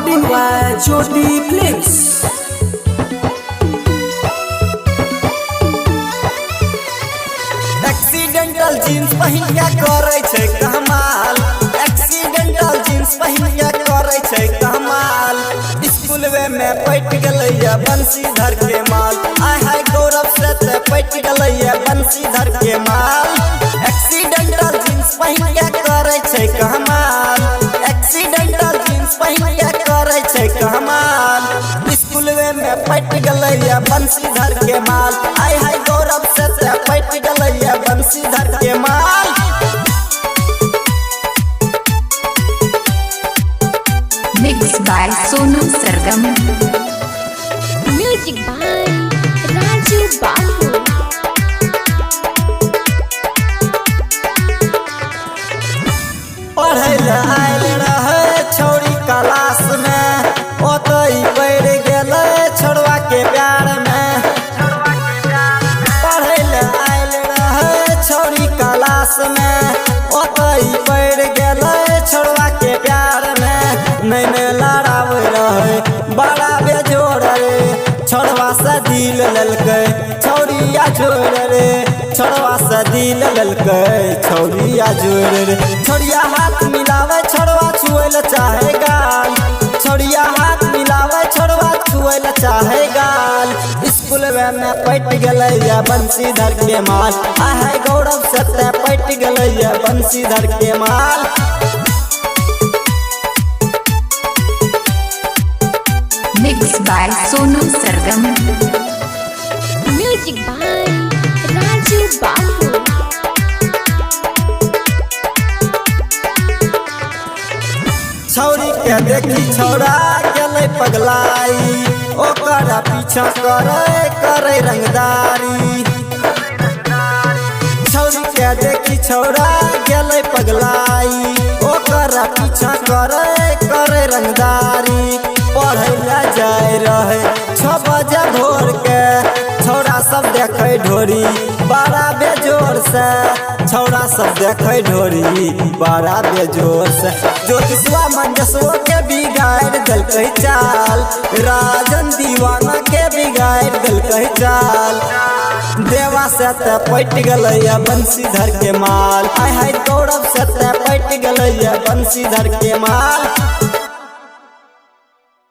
Recording by Jyoti Films. Accidental jeans पहिन के करै छै कमाल। एक्सीडेंटल जींस पहिन के करै छै कमाल। स्कूलवे में पट गेलैया बंसीधर के माल। आय हाय गौरव से ते पट गेलैया बंसीधर के माल। एक्सीडेंटल जींस पहिन के करै छै कमाल। एक्सीडेंटल जींस पहिन के करै छै कमाल। स्कूलवे में पट गेलैया बंसीधर के माल। आय हाय गौरव से ते पट गेलैया बंसीधर के माल। Mix by Sonu Sargam. Music by Raju Babu. पढ़ै लए आयल रहै छौड़ी क्लास में, ओतै पड़ि गेलै छौड़वा के प्यार में। पढ़ै लए आयल रहै छौड़ी क्लास में, ओतै पड़ि गेलै छौड़वा के प्यार में। नै नै लड़ाबै रहै बड़ा बेजोड़ रे, छौड़वा से दिल लेलकै छौड़िया जोड़ रे। छौड़वा से दिल लेलकै छौड़िया जोड़ रे। छौड़िया हाथ मिलावे छौड़वा छुए लए चाहे गाल। छौड़िया हाथ मिलावे छौड़वा छुए लए चाहे गाल। स्कूलवे में पट गेलैया बंसीधर के माल। आय हाय गौरव से ते पट गेलैया बंसीधर के माल। Mix by Sonu Sargam. Music by Raju Babu. छौड़ी के देखी छौड़ा गेलै पगलाई, ओकरा पीछा करै करै रंगदारी। छौड़ी के देखी छौड़ा गेलै पगलाई, ओकरा पीछा करै करै रंगदारी। पढ़ै लए जाय रहै 6 बजे भोर के, छौड़ा सब देखै ढोरी बड़ा बेजोर से। छौड़ा सब देखै ढोरी बड़ा बेजोर से। ज्योतिषवा मंजसवा के बिगाड़ि देलकै चाल। राजन दीवाना के बिगाड़ि देलकै चाल। देवा से ते पट गेलैया बंसीधर के माल। आय हाय गौरव से ते पट गेलैया बंसीधर के माल।